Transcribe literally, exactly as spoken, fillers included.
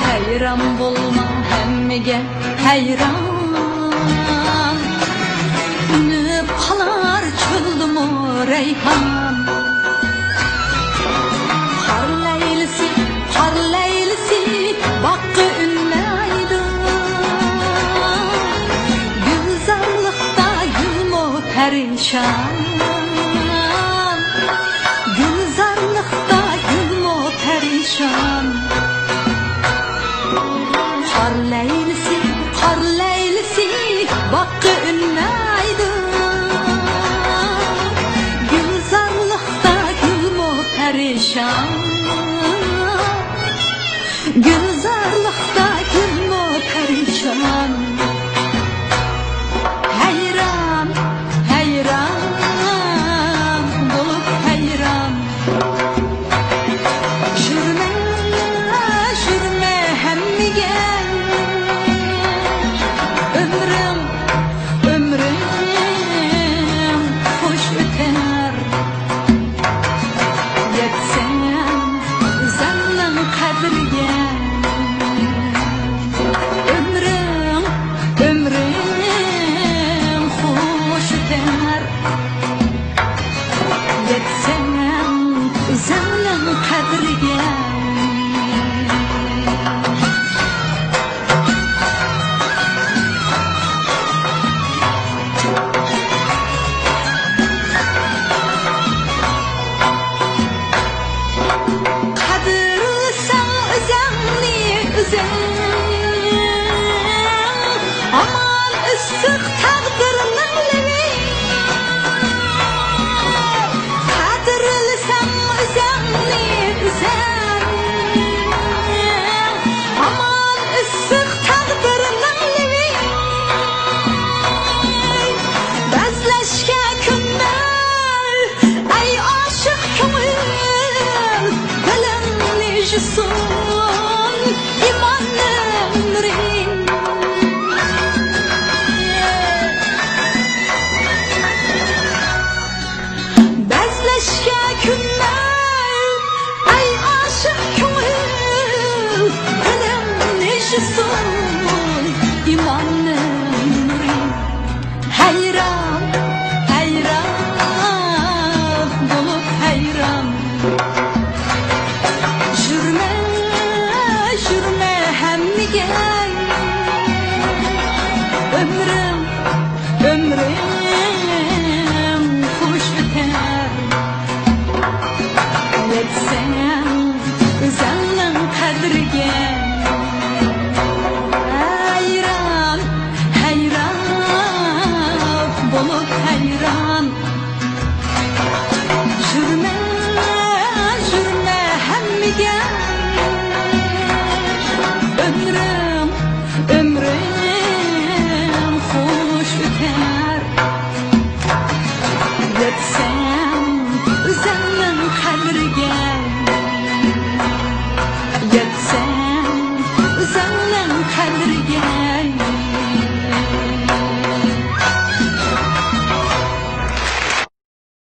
ھەيران بولما ھەممىگە ھەيران، ئۈنۈپ قالار چۆلدىمۇ رەيھان. قار لەيلىسى، قار لەيلىسى باغقا ئۈنمەيدۇ، گۈلزارلىقتا گۈلمۇ پەرىشان. گۈلزارلىقتا گۈلمۇ پەرىشان. قار لەيلىسى، قار لەيلىسى باغقا ئۈنمەيدۇ، گۈلزارلىقتا گۈلمۇ پەرىشان. گۈلزارلىقتا گۈلمۇ پەرىشان. ھەيران، ھەيران بولۇپ ھەيران. يۈرمە، يۈرمە ھەممىگە. ئۆمرۈڭ، ئۆمرۈڭ خۇش ئۆتەر. يەتسەم ئۆزۈڭنىڭ قەدرىگە، ئۆمرۈڭ، ئۆمرۈڭ خۇش ئۆتەر. يەتسەم ئۆزۈڭنىڭ قەدرىگە. قەدىرلىسەڭ ئۆزۈڭنى ئۆزۈڭ، ھامان ئىسسىق تەقدىرنىڭ لېۋى. قەدىرلىسەڭ ئۆزۈڭنى ئۆزۈڭ، ھامان ئىسسىق تەقدىرنىڭ لېۋى. بەزلەشكە كۆنمە، ئەي ئاشىق كۆڭۈل، دىلىڭنى يۇسۇن ئىمان نۇرى. بەزلەشكە كۆنمە، ئەي ئاشىق كۆڭۈل، دىلىڭنى يۇسۇن